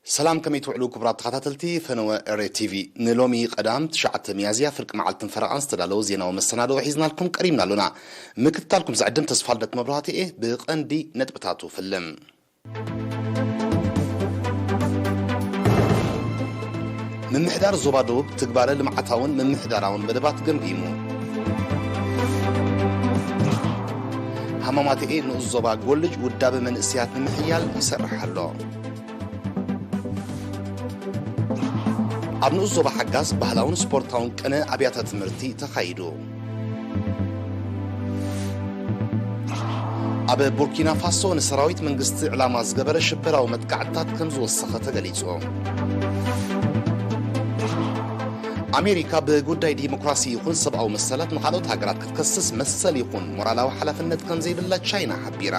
ሰላም፣ ከመይ ትውዕሉ ክቡራት ተኸታተልቲ ፈነወ ኤሪ ቲቪ? ንሎሚ ቀዳም ትሽዓተ ሚያዝያ ፍርቂ መዓልትን ፈረቓን ዝተዳለወ ዜናዊ መሰናድኦ ሒዝናልኩም ቀሪብና ኣሎና። ምክትታልኩም ዝዕድም ተስፋልደት መብራህቱ እየ። ብቐንዲ ነጥብታቱ ፍልም። ምምሕዳር ዞባ ደቡብ ትግባረ ልምዓታውን ምምሕዳራውን መደባት ገምጊሙ። ሃማማተኤ ንኡስ ዞባ ጎልጅ ውዳበ መንእሰያት ንምሕያል ይሰርሕ ኣሎ። ኣብ ንኡስ ዞባ ሓጋዝ ባህላውን ስፖርታውን ቅነ ኣብያተ ትምህርቲ ተኻይዱ። ኣብ ቡርኪና ፋሶ ንሰራዊት መንግስቲ ዕላማ ዝገበረ ሽበራዊ መጥቃዕትታት ከም ዝወሰኸ ተገሊጹ። ኣሜሪካ ብጉዳይ ዲሞክራሲ ይኹን ሰብኣዊ መሰላት ንኻልኦት ሃገራት ክትከስስ መሰል ይኹን ሞራላዊ ሓላፍነት ከም ዘይብላ ቻይና ሓቢራ።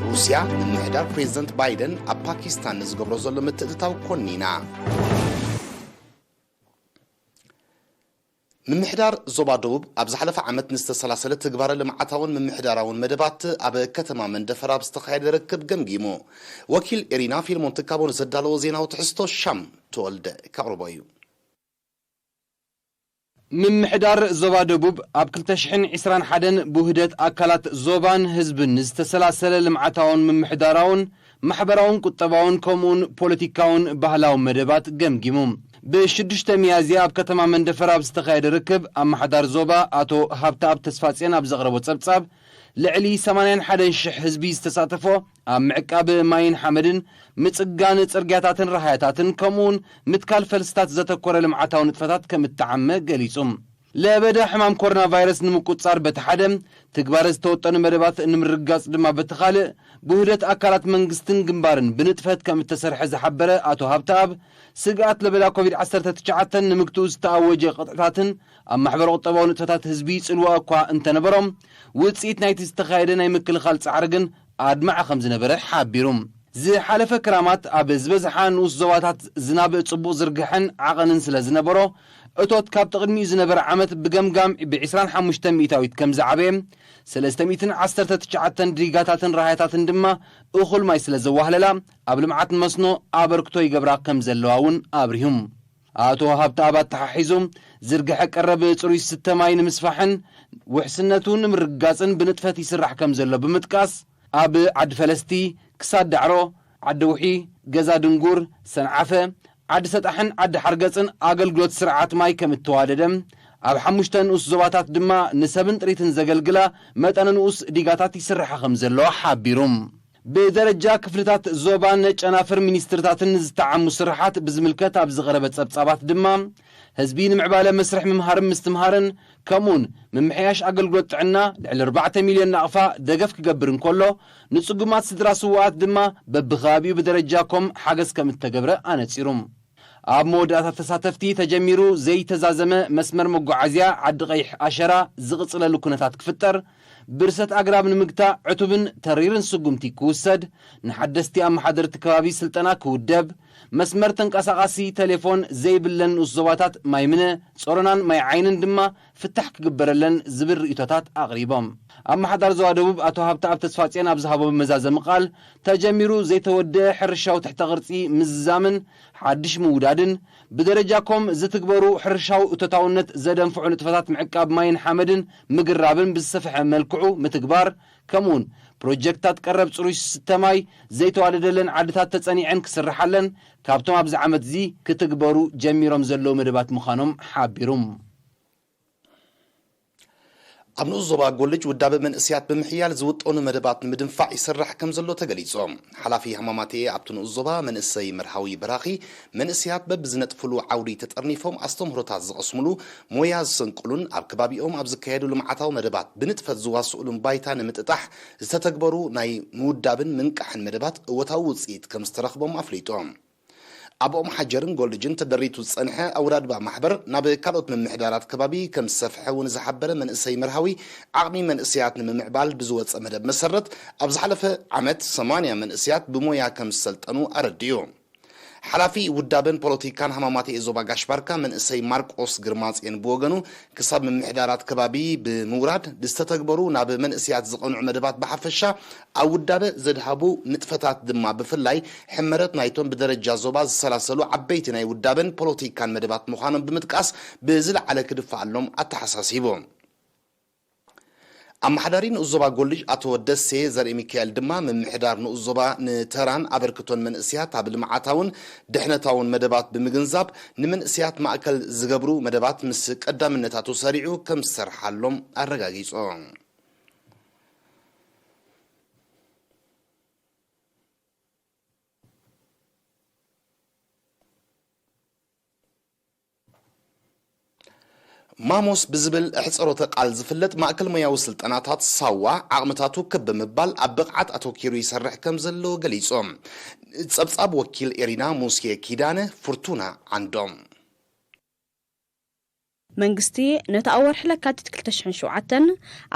ሩስያ ምምሕዳር ፕሬዝደንት ባይደን ኣብ ፓኪስታን ንዝገብሮ ዘሎ ምትእትታው ኮኒና። ምምሕዳር ዞባ ደቡብ ኣብ ዝሓለፈ ዓመት ንዝተሰላሰለ ትግባረ ልምዓታውን ምምሕዳራውን መደባት ኣብ ከተማ መንደፈራ ኣብ ዝተኻየደ ርክብ ገምጊሙ። ወኪል ኤሪና ፊልሞን ትካቦ ንዘዳለዎ ዜናዊ ትሕዝቶ ሻም ተወልደ ከቕርቦ እዩ። ምምሕዳር ዞባ ደቡብ ኣብ ክልተ ሽሕን ዕስራን ሓደን ብውህደት ኣካላት ዞባን ህዝብን ዝተሰላሰለ ልምዓታውን ምምሕዳራውን ማሕበራውን ቁጠባውን ከምኡውን ፖለቲካውን ባህላውን መደባት ገምጊሙ። ብሽዱሽተ ሚያዝያ ኣብ ከተማ መንደፈራ ኣብ ዝተኻየደ ርክብ ኣመሓዳሪ ዞባ ኣቶ ሃብተኣብ ተስፋጽዮን ኣብ ዘቕረቦ ጸብጻብ፣ ልዕሊ ሰማንያን ሓደን ሽሕ ህዝቢ ዝተሳተፎ ኣብ ምዕቃብ ማይን ሓመድን፣ ምጽጋን ጽርግያታትን ረሃያታትን ከምኡውን ምትካል ፈልስታት ዘተኮረ ልምዓታዊ ንጥፈታት ከም እተዓመ ገሊጹ። ለበዳ ሕማም ኮሮና ቫይረስ ንምቁጽጻር በቲ ሓደ፣ ትግባረ ዝተወጠኑ መደባት ንምርግጋጽ ድማ በቲ ካልእ፣ ብውህደት ኣካላት መንግስትን ግንባርን ብንጥፈት ከም እተሰርሐ ዝሓበረ ኣቶ ሃብተኣብ፣ ስግኣት ለበዳ ኮቪድ ዓሰርተ ትሽዓተ ንምግትኡ ዝተኣወጀ ቅጥዕታትን ኣብ ማሕበረ ቁጠባዊ ንጥፈታት ህዝቢ ጽልዋ እኳ እንተነበሮም፣ ውጽኢት ናይቲ ዝተኻየደ ናይ ምክልኻል ጻዕሪ ግን ኣድማዒ ከም ዝነበረ ሓቢሩ። ዝሓለፈ ክራማት ኣብ ዝበዝሓ ንኡስ ዞባታት ዝናብ ጽቡቕ ዝርግሐን ዓቐንን ስለ ዝነበሮ፣ እቶት ካብ ጥቕድሚኡ ዝነበረ ዓመት ብገምጋም ብዕስራን ሓሙሽተ ሚእታዊት ከም ዝዓበየ፣ ሰለስተ ሚእትን ዓሰርተ ትሽዓተን ዲጋታትን ረሃያታትን ድማ እኹል ማይ ስለ ዘዋህለላ፣ ኣብ ልምዓት መስኖ ኣበርክቶ ይገብራ ከም ዘለዋ እውን ኣብሪሁ። ኣቶ ሃብተኣብ ኣተሓሒዙ፣ ዝርግሐ ቀረብ ጽሩይ ዝስተ ማይ ንምስፋሕን ውሕስነቱ ንምርግጋጽን ብንጥፈት ይስራሕ ከም ዘሎ ብምጥቃስ፣ ኣብ ዓዲ ፈለስቲ፣ ክሳድ ዳዕሮ፣ ዓዲ ውሒ፣ ገዛ ድንጉር፣ ሰንዓፈ፣ ዓዲ ሰጣሕን ዓዲ ሓርገጽን ኣገልግሎት ስርዓት ማይ ከም እተዋደደ፣ ኣብ ሓሙሽተ ንኡስ ዞባታት ድማ ንሰብን ጥሪትን ዘገልግላ መጠነ ንኡስ ዲጋታት ይስርሓ ከም ዘሎ ሓቢሩ። ብደረጃ ክፍልታት ዞባን ጨናፍር ሚኒስትርታትን ንዝተዓሙ ስርሓት ብዝምልከት ኣብ ዝቐረበ ጸብጻባት ድማ፣ ህዝቢ ንምዕባለ መስርሕ ምምሃርን ምስትምሃርን ከምኡውን ምምሕያሽ ኣገልግሎት ጥዕና ልዕሊ ኣርባዕተ ሚልዮን ናቕፋ ደገፍ ክገብር እንከሎ፣ ንጽጉማት ስድራ ስውኣት ድማ በብኸባቢኡ ብደረጃ ኮም ሓገዝ ከም እተገብረ ኣነጺሩ። ኣብ መወዳእታ ተሳተፍቲ ተጀሚሩ ዘይተዛዘመ መስመር መጓዓዝያ ዓዲ ቀይሕ ኣሸራ ዝቕጽለሉ ኩነታት ክፍጠር፣ ብርሰት ኣግራብ ንምግታእ ዕቱብን ተሪርን ስጉምቲ ክውሰድ፣ ንሓደስቲ ኣመሓደርቲ ከባቢ ስልጠና ክውደብ፣ መስመር ተንቀሳቓሲ ቴሌፎን ዘይብለን ንኡስ ዞባታት ማይምነ፣ ጾሮናን ማይ ዓይንን ድማ ፍታሕ ክግበረለን ዝብል ርእይቶታት ኣቕሪቦም። ኣመሓዳሪ ዞባ ደቡብ ኣቶ ሃብተኣብ ተስፋጽዮን ኣብ ዝሃቦ መዛዘሚ ቃል፣ ተጀሚሩ ዘይተወደአ ሕርሻዊ ትሕተ ቅርጺ ምዝዛምን ሓድሽ ምውዳድን፣ ብደረጃ ኮም ዝትግበሩ ሕርሻዊ እቶታውነት ዘደንፍዑ ንጥፈታት ምዕቃብ ማይን ሓመድን ምግራብን ብዝሰፍሐ መልክዑ ምትግባር፣ ከምኡውን ፕሮጀክትታት ቀረብ ጽሩይ ዝስተ ማይ ዘይተዋደደለን ዓድታት ተጸኒዐን ክስርሓለን ካብቶም ኣብዚ ዓመት እዚ ክትግበሩ ጀሚሮም ዘለዉ መደባት ምዃኖም ሓቢሩ። ኣብ ንኡስ ዞባ ጎልጅ ውዳበ መንእሰያት ብምሕያል ዝውጠኑ መደባት ንምድንፋዕ ይስራሕ ከም ዘሎ ተገሊጹ። ሓላፊ ሃማማተኤ ኣብቲ ንኡስ ዞባ መንእሰይ መርሃዊ በራኺ፣ መንእሰያት በብዝነጥፍሉ ዓውዲ ተጠርኒፎም ኣስተምህሮታት ዝቐስሙሉ፣ ሞያ ዝሰንቅሉን ኣብ ከባቢኦም ኣብ ዝካየዱ ልምዓታዊ መደባት ብንጥፈት ዝዋስኡሉን ባይታ ንምጥጣሕ ዝተተግበሩ ናይ ምውዳብን ምንቃሕን መደባት እወታዊ ውጽኢት ከም ዝተረኽቦም ኣፍሊጡ። ኣብ ኦም ሓጀርን ጎልጅን ተደሪቱ ዝጸንሐ ኣወዳድባ ማሕበር ናብ ካልኦት ምምሕዳራት ከባቢ ከም ዝሰፍሐ እውን ዝሓበረ መንእሰይ መርሃዊ፣ ዓቕሚ መንእሰያት ንምምዕባል ብዝወጸ መደብ መሰረት፣ ኣብ ዝሓለፈ ዓመት ሰማንያ መንእሰያት ብሞያ ከም ዝሰልጠኑ ኣረዲኡ። ሓላፊ ውዳበን ፖለቲካን ሃማማተ ዞባ ጋሽ ባርካ መንእሰይ ማርቆስ ግርማጽዮን ብወገኑ፣ ክሳብ ምምሕዳራት ከባቢ ብምውራድ ዝተተግበሩ ናብ መንእሰያት ዝቐንዑ መደባት ብሓፈሻ፣ ኣብ ውዳበ ዘድሃቡ ንጥፈታት ድማ ብፍላይ ሕመረት ናይቶም ብደረጃ ዞባ ዝሰላሰሉ ዓበይቲ ናይ ውዳበን ፖለቲካን መደባት ምዃኖም ብምጥቃስ፣ ብዝለዓለ ክድፈኣሎም ኣተሓሳሲቡ። ኣመሓዳሪ ንኡስ ዞባ ጎልጅ ኣቶ ደሴ ዘርኢ ሚካኤል ድማ፣ ምምሕዳር ንኡስ ዞባ ንተራን ኣበርክቶን መንእሰያት ኣብ ልምዓታውን ድሕነታውን መደባት ብምግንዛብ፣ ንመንእሰያት ማእከል ዝገብሩ መደባት ምስ ቀዳምነታቱ ሰሪዑ ከም ዝሰርሓሎም ኣረጋጊጹ። ማሞስ ብዝብል ኣሕጸሮተ ቃል ዝፍለጥ ማእከል ሞያዊ ስልጠናታት ሳዋ፣ ዓቕምታቱ ክብ ብምባል ኣብ ብቕዓት ኣተኪሩ ይሰርሕ ከም ዘሎ ገሊጹ። ጸብጻብ ወኪል ኤሪና ሙሴ ኪዳነ፣ ፍርቱና ዓንዶም። መንግስቲ ነቲ ኣብ ወርሒ ለካቲት ክልተ ሽሕን ሸውዓተን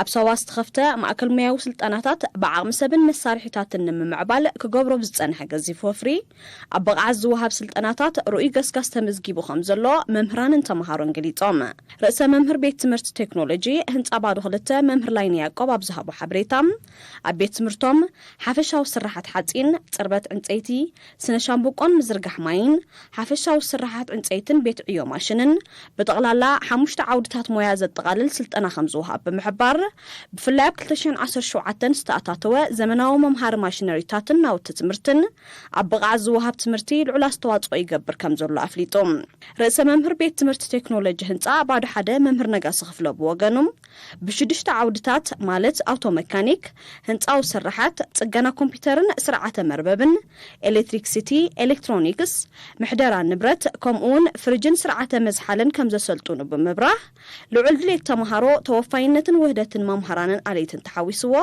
ኣብ ሳዋ ዝተኸፍተ ማእከል ሞያዊ ስልጠናታት ብዓቕሚ ሰብን መሳርሒታትን ንምምዕባል ክገብሮ ብዝጸንሐ ገዚፍ ወፍሪ፣ ኣብ ብቕዓት ዝወሃብ ስልጠናታት ርኡይ ገስጋስ ተመዝጊቡ ከም ዘሎ መምህራንን ተምሃሮን ገሊጾም። ርእሰ መምህር ቤት ትምህርቲ ቴክኖሎጂ ህንጻ ባዶ ክልተ መምህር ላይነ ያዕቆብ ኣብ ዝሃቦ ሓበሬታ፣ ኣብ ቤት ትምህርቶም ሓፈሻዊ ስራሓት ሓጺን፣ ጽርበት ዕንጸይቲ፣ ስነ ሻምብቆን ምዝርጋሕ ማይን፣ ሓፈሻዊ ስራሓት ዕንጸይትን ቤት ዕዮ ማሽንን ብጠቕላላ ሓሙሽተ ዓውድታት ሞያ ዘጠቓልል ስልጠና ከም ዝወሃብ ብምሕባር፣ ብፍላይ ኣብ ክልተ ሽሕን ዓሰርተ ሸውዓተን ዝተኣታተወ ዘመናዊ መምሃሪ ማሽነሪታትን ናውቲ ትምህርትን ኣብ ብቕዓት ዝወሃብ ትምህርቲ ልዑል ኣስተዋጽኦ ይገብር ከም ዘሎ ኣፍሊጡ። ርእሰ መምህር ቤት ትምህርቲ ቴክኖሎጂ ህንጻ ባዶ ሓደ መምህር ነጋሲ ክፍሎ ብወገኑ፣ ብሽዱሽተ ዓውድታት ማለት ኣውቶ መካኒክ፣ ህንጻዊ ስራሓት፣ ጽገና ኮምፒውተርን ስርዓተ መርበብን፣ ኤሌክትሪክሲቲ፣ ኤሌክትሮኒክስ፣ ምሕደራ ንብረት፣ ከምኡውን ፍሪጅን ስርዓተ መዝሓልን ከም ዘሰልጥኑ ብምብራህ፣ ልዑል ድሌት ተምሃሮ፣ ተወፋይነትን ውህደትን መምሃራንን ኣለይትን ተሓዊስዎ፣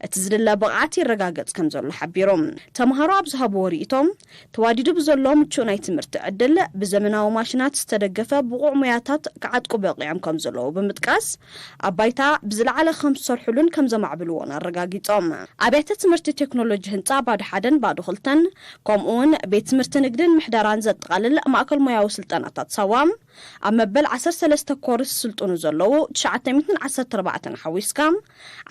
እቲ ዝድለ ብቕዓት ይረጋገጽ ከም ዘሎ ሓቢሮም። ተምሃሮ ኣብ ዝሃብዎ ርእይቶም፣ ተዋዲዱ ብዘሎ ምቹእ ናይ ትምህርቲ ዕድል፣ ብዘመናዊ ማሽናት ዝተደገፈ ብቑዕ ሞያታት ክዓጥቁ በቒዖም ከም ዘለዉ ብምጥቃስ፣ ኣብ ባይታ ብዝለዓለ ከም ዝሰርሕሉን ከም ዘማዕብልዎን ኣረጋጊጾም። ኣብያተ ትምህርቲ ቴክኖሎጂ ህንጻ ባዶ ሓደን ባዶ ክልተን፣ ከምኡውን ቤት ትምህርቲ ንግድን ምሕደራን ዘጠቓልል ማእከል ሞያዊ ስልጠናታት ሳዋ፣ ኣብ መበል ዓሰርተ ሰለስተ ኮርስ ዝስልጥኑ ዘለዉ ትሽዓተ ሚእትን ዓሰርተ ኣርባዕተን ሓዊስካ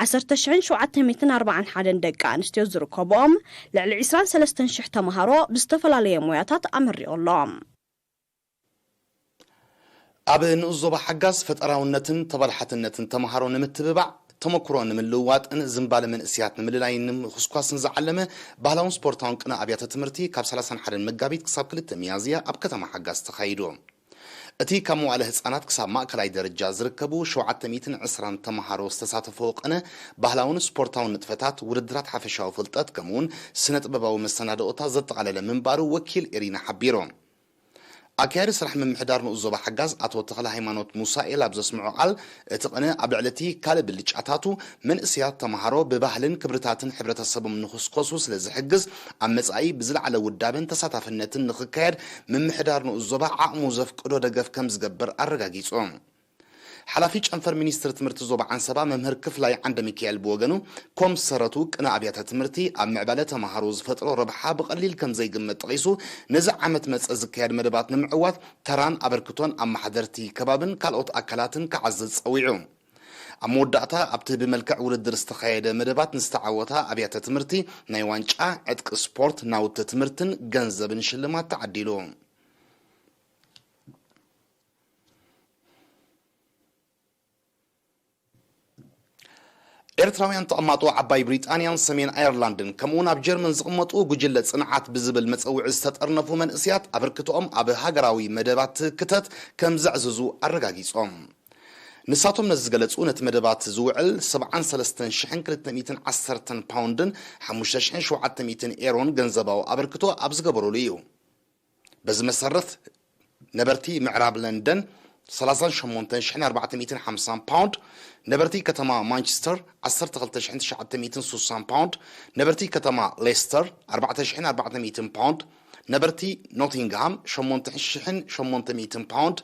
ዓሰርተ ሽሕን ሸውዓተ ሚእትን ኣርባዓን ሓደን ደቂ ኣንስትዮ ዝርከብኦም ልዕሊ ዕስራን ሰለስተን ሽሕ ተምሃሮ ብዝተፈላለየ ሞያታት ኣመሪቑ ኣሎ። ኣብ ንኡስ ዞባ ሓጋዝ ፈጠራውነትን ተበላሓትነትን ተምሃሮ ንምትብባዕ፣ ተመክሮ ንምልውዋጥን ዝንባለ መንእሰያት ንምልላይን ንምኹስኳስን ዝዓለመ ባህላውን ስፖርታውን ቅነ ኣብያተ ትምህርቲ ካብ ሰላሳን ሓደን መጋቢት ክሳብ ክልተ ሚያዝያ ኣብ ከተማ ሓጋዝ ተኻይዱ። እቲ ካብ መዋእለ ህጻናት ክሳብ ማእከላይ ደረጃ ዝርከቡ ሸውዓተ ሚእትን ዕስራን ተምሃሮ ዝተሳተፈዎ ቅነ፣ ባህላውን ስፖርታውን ንጥፈታት፣ ውድድራት ሓፈሻዊ ፍልጠት፣ ከምኡውን ስነ ጥበባዊ መሰናድኦታት ዘጠቓለለ ምንባሩ ወኪል ኤሪና ሓቢሩ። ኣካያዲ ስራሕ ምምሕዳር ንኡስ ዞባ ሓጋዝ ኣቶ ተኽለ ሃይማኖት ሙሳኤል ኣብ ዘስምዖ ቃል፣ እቲ ቅነ ኣብ ልዕሊ እቲ ካልእ ብልጫታቱ፣ መንእሰያት ተምሃሮ ብባህልን ክብርታትን ሕብረተሰቦም ንኽስኮሱ ስለ ዝሕግዝ፣ ኣብ መጻኢ ብዝለዓለ ውዳበን ተሳታፍነትን ንኽካየድ ምምሕዳር ንኡስ ዞባ ዓቕሙ ዘፍቅዶ ደገፍ ከም ዝገብር ኣረጋጊጹ። ሓላፊ ጨንፈር ሚኒስትሪ ትምህርቲ ዞባ ዓንሰባ መምህር ክፍላይ ዓንደ ሚካኤል ብወገኑ፣ ኮም ሰረቱ ቅነ ኣብያተ ትምህርቲ ኣብ ምዕባለ ተምሃሮ ዝፈጥሮ ረብሓ ብቐሊል ከም ዘይግመት ጠቒሱ፣ ነዚ ዓመት መጸ ዝካየድ መደባት ንምዕዋት ተራን ኣበርክቶን ኣመሓደርቲ ከባብን ካልኦት ኣካላትን ክዓዝዝ ጸዊዑ። ኣብ መወዳእታ ኣብቲ ብመልክዕ ውድድር ዝተኻየደ መደባት ንዝተዓወታ ኣብያተ ትምህርቲ ናይ ዋንጫ፣ ዕጥቂ ስፖርት፣ ናውቲ ትምህርትን ገንዘብን ሽልማት ተዓዲሉ። ኤርትራውያን ተቐማጦ ዓባይ ብሪጣንያን ሰሜን ኣየርላንድን ከምኡውን ኣብ ጀርመን ዝቕመጡ ጉጅለ ጽንዓት ብዝብል መጸውዒ ዝተጠርነፉ መንእሰያት ኣበርክቶኦም ኣብ ሃገራዊ መደባት ክተት ከም ዘዕዝዙ ኣረጋጊጾም። ንሳቶም ነዚ ዝገለጹ ነቲ መደባት ዝውዕል ሰብዓን ሰለስተን ሽሕን ክልተ ሚእትን ዓሰርተን ፓውንድን ሓሙሽተ ሽሕን ሸውዓተ ሚእትን ኤሮን ገንዘባዊ ኣበርክቶ ኣብ ዝገበሩሉ እዩ። በዚ መሰረት ነበርቲ ምዕራብ ለንደን ሰላሳን ሸሞንተን ሽሕን ኣርባዕተ ሚእትን ሓምሳን ፓውንድ፣ ነበርቲ ከተማ ማንቸስተር ዓሰርተ ክልተ ሽሕን ትሽዓተ ሚእትን ሱሳን ፓውንድ፣ ነበርቲ ከተማ ሌስተር ኣርባዕተ ሽሕን ኣርባዕተ ሚእትን ፓውንድ፣ ነበርቲ ኖቲንግሃም ሸሞንተ ሽሕን ሸሞንተ ሚእትን ፓውንድ፣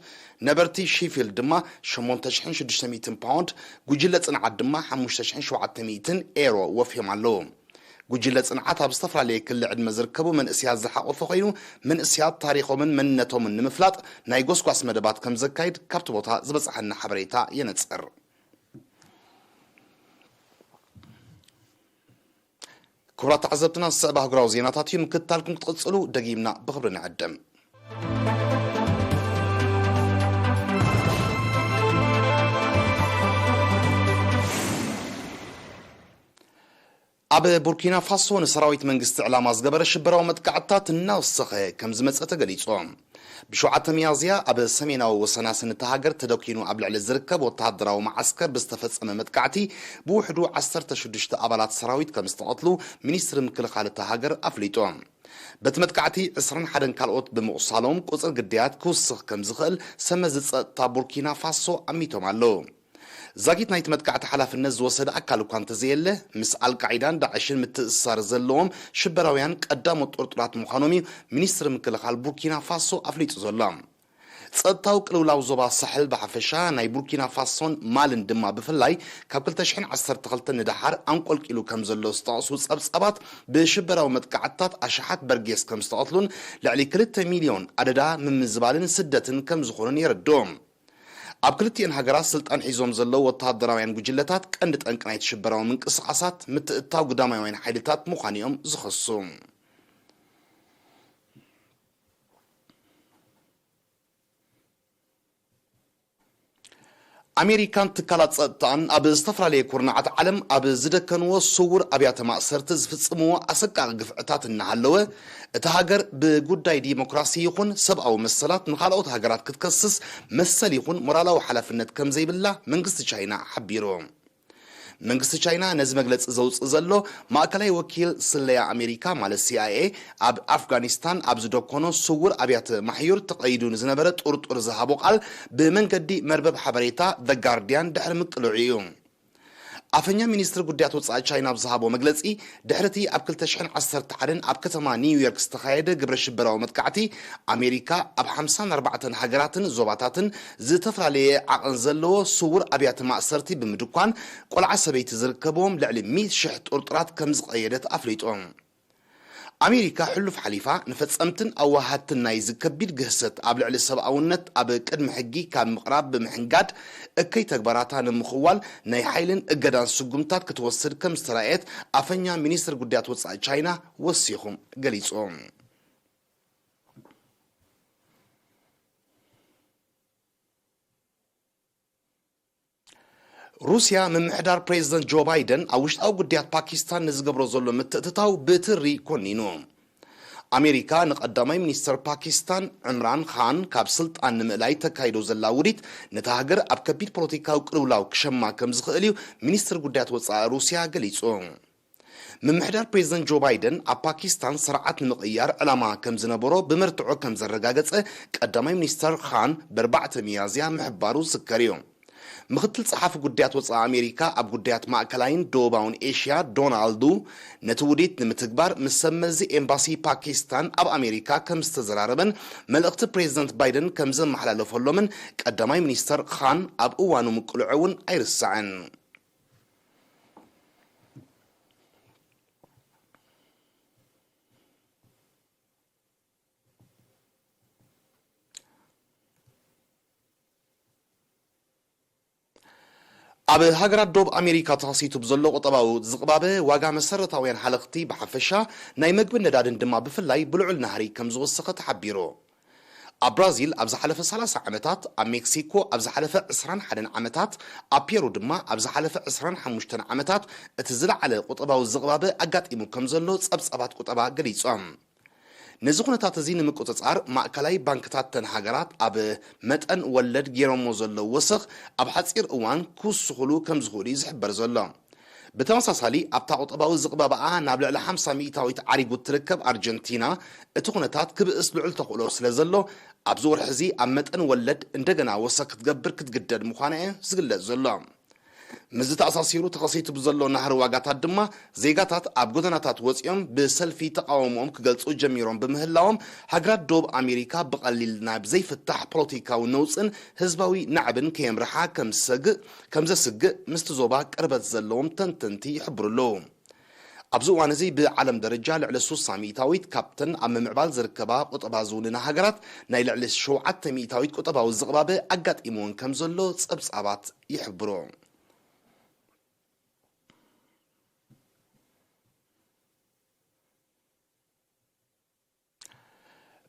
ነበርቲ ሺፊልድ ድማ ሸሞንተ ሽሕን ሽዱሽተ ሚእትን ፓውንድ፣ ጉጅለ ጽንዓት ድማ ሓሙሽተ ሽሕን ሸውዓተ ሚእትን ኤሮ ወፍዮም ኣለዉ። ጉጅለ ጽንዓት ኣብ ዝተፈላለየ ክሊ ዕድመ ዝርከቡ መንእስያት ዝሓቖፈ ኮይኑ፣ መንእስያት ታሪኾምን መንነቶምን ንምፍላጥ ናይ ጎስጓስ መደባት ከም ዘካይድ ካብቲ ቦታ ዝበጽሓና ሓበሬታ የነጽር። ክቡራት ተዓዘብትና፣ ዝስዕብ ኣህጉራዊ ዜናታት እዩ። ምክትታልኩም ክትቕጽሉ ደጊምና ብኽብሪ ንዕድም። ኣብ ቡርኪና ፋሶ ንሰራዊት መንግስቲ ዕላማ ዝገበረ ሽበራዊ መጥቃዕትታት እናወሰኸ ከም ዝመጸ ተገሊጹ። ብሸውዓተ ሚያዝያ ኣብ ሰሜናዊ ወሰናስን እታ ሃገር ተደኪኑ ኣብ ልዕሊ ዝርከብ ወተሃደራዊ መዓስከር ብዝተፈጸመ መጥቃዕቲ ብውሕዱ ዓሰርተ ሽዱሽተ ኣባላት ሰራዊት ከም ዝተቐትሉ ሚኒስትሪ ምክልኻል እታ ሃገር ኣፍሊጡ። በቲ መጥቃዕቲ ዕስራን ሓደን ካልኦት ብምቑሳሎም፣ ቁጽሪ ግዳያት ክውስኽ ከም ዝኽእል ሰመዚ ጸጥታ ቡርኪና ፋሶ ኣሚቶም ኣለዉ። ዛጊት ናይቲ መጥቃዕቲ ሓላፍነት ዝወሰደ ኣካል እኳ እንተዘየለ፣ ምስ ኣልቃዒዳን ዳዕሽን ምትእስሳር ዘለዎም ሽበራውያን ቀዳሞት ጥርጡራት ምዃኖም እዩ ሚኒስትሪ ምክልኻል ቡርኪና ፋሶ ኣፍሊጡ ዘሎ። ጸጥታዊ ቅልውላው ዞባ ሳሕል ብሓፈሻ፣ ናይ ቡርኪና ፋሶን ማልን ድማ ብፍላይ፣ ካብ ክልተ ሽሕን ዓሰርተ ክልተን ንደሓር ኣንቆልቂሉ ከም ዘሎ ዝጠቕሱ ጸብጻባት፣ ብሽበራዊ መጥቃዕትታት ኣሽሓት በርጌስ ከም ዝተቐትሉን ልዕሊ ክልተ ሚልዮን ኣደዳ ምምዝባልን ስደትን ከም ዝኾኑን የረድኡ። ኣብ ክልቲኤን ሃገራት ስልጣን ሒዞም ዘለዉ ወተሃደራውያን ጉጅለታት ቀንዲ ጠንቂ ናይቲ ሽበራዊ ምንቅስቓሳት ምትእትታው ግዳማውያን ሓይልታት ምዃኑ እዮም ዝኸሱ። ኣሜሪካን ትካላት ጸጥታን ኣብ ዝተፈላለየ ኩርናዓት ዓለም ኣብ ዝደከንዎ ስውር ኣብያተ ማእሰርቲ ዝፍጽምዎ ኣሰቃቂ ግፍዕታት እናሃለወ፣ እታ ሃገር ብጉዳይ ዲሞክራሲ ይኹን ሰብኣዊ መሰላት ንኻልኦት ሃገራት ክትከስስ መሰል ይኹን ሞራላዊ ሓላፍነት ከም ዘይብላ መንግስቲ ቻይና ሓቢሩ። መንግስቲ ቻይና ነዚ መግለጺ ዘውጽእ ዘሎ፣ ማእከላይ ወኪል ስለያ ኣሜሪካ ማለት ሲ ኣይ ኤ ኣብ ኣፍጋኒስታን ኣብ ዝደኮኖ ስውር ኣብያተ ማሕዩር ተቐይዱ ንዝነበረ ጥርጡር ዝሃቦ ቃል ብመንገዲ መርበብ ሓበሬታ ዘ ጋርዲያን ድሕሪ ምቅልዑ እዩ። ኣፈኛ ሚኒስትሪ ጉዳያት ወጻኢ ቻይና ኣብ ዝሃቦ መግለጺ፣ ድሕሪ እቲ ኣብ ክልተ ሽሕን ዓሰርተ ሓደን ኣብ ከተማ ኒውዮርክ ዝተኻየደ ግብረ ሽበራዊ መጥቃዕቲ፣ ኣሜሪካ ኣብ ሓምሳን ኣርባዕተን ሃገራትን ዞባታትን ዝተፈላለየ ዓቐን ዘለዎ ስውር ኣብያተ ማእሰርቲ ብምድኳን፣ ቆልዓ ሰበይቲ ዝርከብዎም ልዕሊ ሚእቲ ሽሕ ጥርጡራት ከም ዝቐየደት ኣፍሊጡ። ኣሜሪካ ሕሉፍ ሓሊፋ ንፈጸምትን ኣዋሃድትን ናይዚ ከቢድ ግህሰት ኣብ ልዕሊ ሰብኣውነት ኣብ ቅድሚ ሕጊ ካብ ምቕራብ ብምሕንጋድ፣ እከይ ተግባራታ ንምኽዋል ናይ ሓይልን እገዳን ስጉምታት ክትወስድ ከም ዝተራእየት ኣፈኛ ሚኒስትሪ ጉዳያት ወጻኢ ቻይና ወሲኹ ገሊጹ። ሩስያ፣ ምምሕዳር ፕሬዝደንት ጆ ባይደን ኣብ ውሽጣዊ ጉዳያት ፓኪስታን ንዝገብሮ ዘሎ ምትእትታው ብትሪ ኮኒኑ። ኣሜሪካ ንቐዳማይ ሚኒስተር ፓኪስታን ዕምራን ኻን ካብ ስልጣን ንምእላይ ተካይዶ ዘላ ውዲት፣ ነታ ሃገር ኣብ ከቢድ ፖለቲካዊ ቅልውላው ክሸማ ከም ዝኽእል እዩ ሚኒስትር ጉዳያት ወጻኢ ሩስያ ገሊጹ። ምምሕዳር ፕሬዝደንት ጆ ባይደን ኣብ ፓኪስታን ስርዓት ንምቕያር ዕላማ ከም ዝነበሮ ብመርትዖ ከም ዘረጋገጸ ቀዳማይ ሚኒስተር ኻን በርባዕተ ሚያዝያ ምሕባሩ ዝዝከር እዩ። ምኽትል ጸሓፊ ጉዳያት ወጻኢ ኣሜሪካ ኣብ ጉዳያት ማእከላይን ደቡባውን ኤሽያ ዶናልዱ፣ ነቲ ውዲት ንምትግባር ምስ ሰብ መዚ ኤምባሲ ፓኪስታን ኣብ ኣሜሪካ ከም ዝተዘራረበን መልእኽቲ ፕሬዝደንት ባይደን ከም ዘመሓላለፈሎምን ቀዳማይ ሚኒስተር ኻን ኣብ እዋኑ ምቅልዑ እውን ኣይርሳዕን። ኣብ ሃገራት ዶብ ኣሜሪካ ተኸሲቱ ብዘሎ ቁጠባዊ ዝቕባበ፣ ዋጋ መሰረታውያን ሓለኽቲ ብሓፈሻ፣ ናይ መግብን ነዳድን ድማ ብፍላይ ብልዑል ናህሪ ከም ዝወሰኸ ተሓቢሩ። ኣብ ብራዚል ኣብ ዝሓለፈ ሰላሳ ዓመታት፣ ኣብ ሜክሲኮ ኣብ ዝሓለፈ ዕስራን ሓደን ዓመታት፣ ኣብ ፔሩ ድማ ኣብ ዝሓለፈ ዕስራን ሓሙሽተን ዓመታት እቲ ዝለዓለ ቁጠባዊ ዝቕባበ ኣጋጢሙ ከም ዘሎ ጸብጻባት ቁጠባ ገሊጾም። ነዚ ኩነታት እዚ ንምቁጽጻር፣ ማእከላይ ባንክታት ተን ሃገራት ኣብ መጠን ወለድ ገይሮሞ ዘለዉ ወሰኽ ኣብ ሓጺር እዋን ክውስኹሉ ከም ዝኽእሉ እዩ ዝሕበር ዘሎ። ብተመሳሳሊ፣ ኣብታ ቁጠባዊ ዝቕባበኣ ናብ ልዕሊ ሓምሳ ሚእታዊት ዓሪጉ እትርከብ ኣርጀንቲና፣ እቲ ኩነታት ክብእስ ልዑል ተኽእሎ ስለ ዘሎ፣ ኣብዚ ወርሒ እዚ ኣብ መጠን ወለድ እንደገና ወሰኽ ክትገብር ክትግደድ ምዃና እዩ ዝግለጽ ዘሎ። ምስዚ ተኣሳሲሩ ተኸሲቱ ብዘሎ ናህሪ ዋጋታት ድማ፣ ዜጋታት ኣብ ጎደናታት ወጺኦም ብሰልፊ ተቓውሞኦም ክገልጹ ጀሚሮም ብምህላዎም፣ ሃገራት ዶብ ኣሜሪካ ብቐሊል ናብ ዘይፍታሕ ፖለቲካዊ ነውጽን ህዝባዊ ናዕብን ከየምርሓ ከም ዝሰግእ፣ ከም ዘስግእ ምስቲ ዞባ ቅርበት ዘለዎም ተንተንቲ ይሕብሩ ኣለዉ። ኣብዚ እዋን እዚ ብዓለም ደረጃ ልዕሊ ሱሳ ሚእታዊት ካብተን ኣብ ምምዕባል ዝርከባ ቁጠባ ዝውንና ሃገራት ናይ ልዕሊ ሸውዓተ ሚእታዊት ቁጠባዊ ዝቕባበ ኣጋጢምወን ከም ዘሎ ጸብጻባት ይሕብሩ።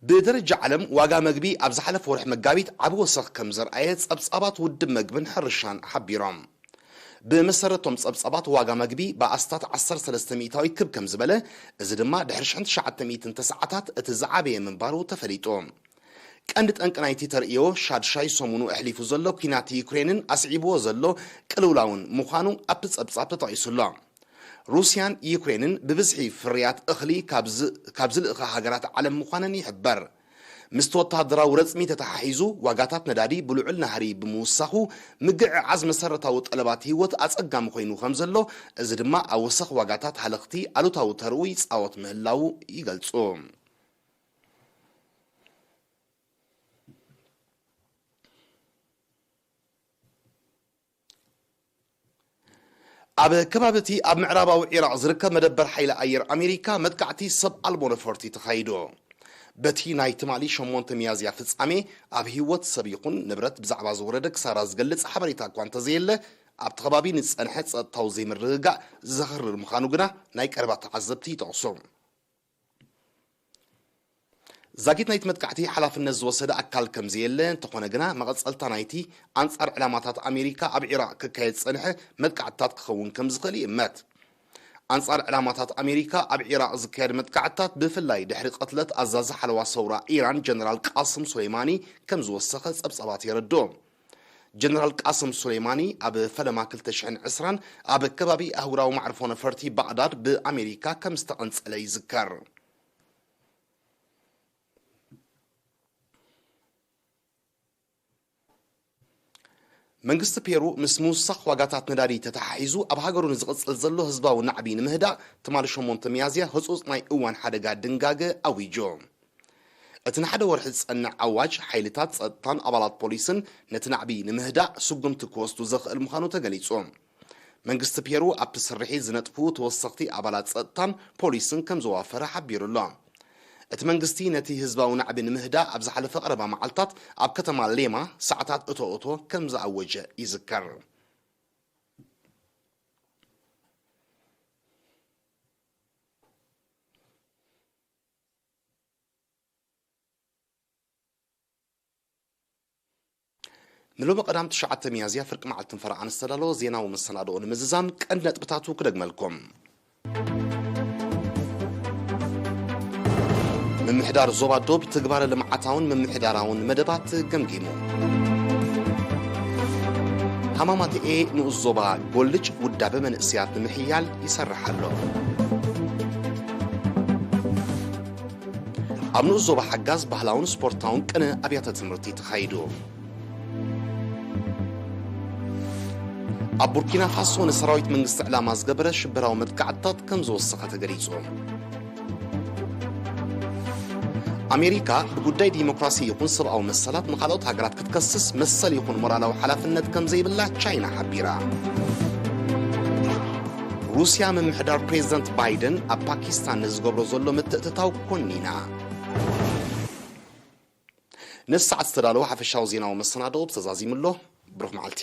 ብደረጃ ዓለም ዋጋ መግቢ ኣብ ዝሓለፈ ወርሒ መጋቢት ዓቢ ወሰኽ ከም ዘርኣየ ጸብጻባት ውድብ መግብን ሕርሻን ሓቢሮም። ብመሰረቶም ጸብጻባት ዋጋ መግቢ ብኣስታት ዓሰርተ ሰለስተ ሚእታዊት ክብ ከም ዝበለ፣ እዚ ድማ ድሕሪ ሽሕን ትሽዓተ ሚእትን ተስዓታት እቲ ዝዓበየ ምንባሩ ተፈሊጡ። ቀንዲ ጠንቂ ናይቲ ተርእዮ ሻድሻይ ሰሙኑ ኣሕሊፉ ዘሎ ኲናት ዩክሬንን ኣስዒብዎ ዘሎ ቅልውላውን ምዃኑ ኣብቲ ጸብጻብ ተጠቒሱ ኣሎ። ሩስያን ዩክሬንን ብብዝሒ ፍርያት እኽሊ ካብ ዝ-፣ ካብ ዝልእኻ ሃገራት ዓለም ምዃነን ይሕበር። ምስቲ ወተሃደራዊ ረጽሚ ተተሓሒዙ፣ ዋጋታት ነዳዲ ብልዑል ናህሪ ብምውሳኹ፣ ምግዕዓዝ መሰረታዊ ጠለባት ህይወት ኣጸጋሚ ኮይኑ ከም ዘሎ፣ እዚ ድማ ኣብ ወሰኽ ዋጋታት ሃለኽቲ ኣሉታዊ ተርኡ ይጻወት ምህላዉ ይገልጹ። ኣብ ከባቢ እቲ ኣብ ምዕራባዊ ዒራቕ ዝርከብ መደበር ሓይሊ ኣየር ኣሜሪካ መጥቃዕቲ ሰብ ኣልቦ ነፈርቲ ተኻይዱ። በቲ ናይ ትማሊ ሸሞንተ ሚያዝያ ፍጻሜ ኣብ ህይወት ሰብ ይኹን ንብረት ብዛዕባ ዝወረደ ክሳራ ዝገልጽ ሓበሬታ እኳ እንተዘየለ፣ ኣብቲ ከባቢ ንዝጸንሐ ጸጥታዊ ዘይምርግጋእ ዘኽርር ምዃኑ ግና ናይ ቀረባ ተዓዘብቲ ይጠቕሱ። ዛጊት ናይቲ መጥቃዕቲ ሓላፍነት ዝወሰደ ኣካል ከም ዘየለ፣ እንተኾነ ግና መቐጸልታ ናይቲ ኣንጻር ዕላማታት ኣሜሪካ ኣብ ዒራቕ ክካየድ ዝጸንሐ መጥቃዕትታት ክኸውን ከም ዝኽእል ይእመት። ኣንጻር ዕላማታት ኣሜሪካ ኣብ ዒራቕ ዝካየድ መጥቃዕትታት፣ ብፍላይ ድሕሪ ቅትለት ኣዛዚ ሓለዋ ሰውራ ኢራን ጀነራል ቃስም ሱሌማኒ፣ ከም ዝወሰኸ ጸብጻባት የረድኡ። ጀነራል ቃስም ሱሌማኒ ኣብ ፈለማ ክልተ ሽሕን ዕስራን ኣብ ከባቢ ኣህጉራዊ ማዕርፎ ነፈርቲ ባቕዳድ ብኣሜሪካ ከም ዝተቐንጸለ ይዝከር። መንግስቲ ፔሩ ምስ ምውሳኽ ዋጋታት ነዳዲ ተተሓሒዙ ኣብ ሃገሩ ንዝቕጽል ዘሎ ህዝባዊ ናዕቢ ንምህዳእ ትማሊ ሸሞንተ ሚያዝያ ህጹጽ ናይ እዋን ሓደጋ ድንጋገ ኣዊጁ። እቲ ንሓደ ወርሒ ዝጸንዕ ኣዋጅ ሓይልታት ጸጥታን ኣባላት ፖሊስን ነቲ ናዕቢ ንምህዳእ ስጉምቲ ክወስዱ ዘኽእል ምዃኑ ተገሊጹ። መንግስቲ ፔሩ ኣብቲ ስርሒት ዝነጥፉ ተወሰኽቲ ኣባላት ጸጥታን ፖሊስን ከም ዘዋፈረ ሓቢሩ ኣሎ። እቲ መንግስቲ ነቲ ህዝባዊ ናዕቢ ንምህዳእ ኣብ ዝሓለፈ ቀረባ መዓልታት ኣብ ከተማ ሌማ ሰዓታት እቶ እቶ ከም ዝኣወጀ ይዝከር። ንሎሚ ቀዳም ትሽዓተ ሚያዝያ ፍርቂ መዓልቲ ንፈረቓ ዝተዳለወ ዜናዊ መሰናድኦ ንምዝዛም ቀንዲ ነጥብታቱ ክደግመልኩም። ምምሕዳር ዞባ ዶብ ትግባረ ልምዓታውን ምምሕዳራውን መደባት ገምጊሙ። ሃማማተኤ ንኡስ ዞባ ጎልጅ ውዳበ መንእሰያት ንምሕያል ይሰርሕ ኣሎ። ኣብ ንኡስ ዞባ ሓጋዝ ባህላውን ስፖርታውን ቅነ ኣብያተ ትምህርቲ ተኻይዱ። ኣብ ቡርኪና ፋሶ ንሰራዊት መንግስቲ ዕላማ ዝገበረ ሽበራዊ መጥቃዕትታት ከም ዝወሰኸ ተገሊጹ። ኣሜሪካ ብጉዳይ ዲሞክራሲ ይኹን ሰብኣዊ መሰላት ንኻልኦት ሃገራት ክትከስስ መሰል ይኹን ሞራላዊ ሓላፍነት ከም ዘይብላ ቻይና ሓቢራ። ሩስያ ምምሕዳር ፕሬዝደንት ባይደን ኣብ ፓኪስታን ንዝገብሮ ዘሎ ምትእትታው ኮኒና። ነዚ ሰዓት ዝተዳለወ ሓፈሻዊ ዜናዊ መሰናድኦ ተዛዚሙ ኣሎ። ብሩኽ መዓልቲ።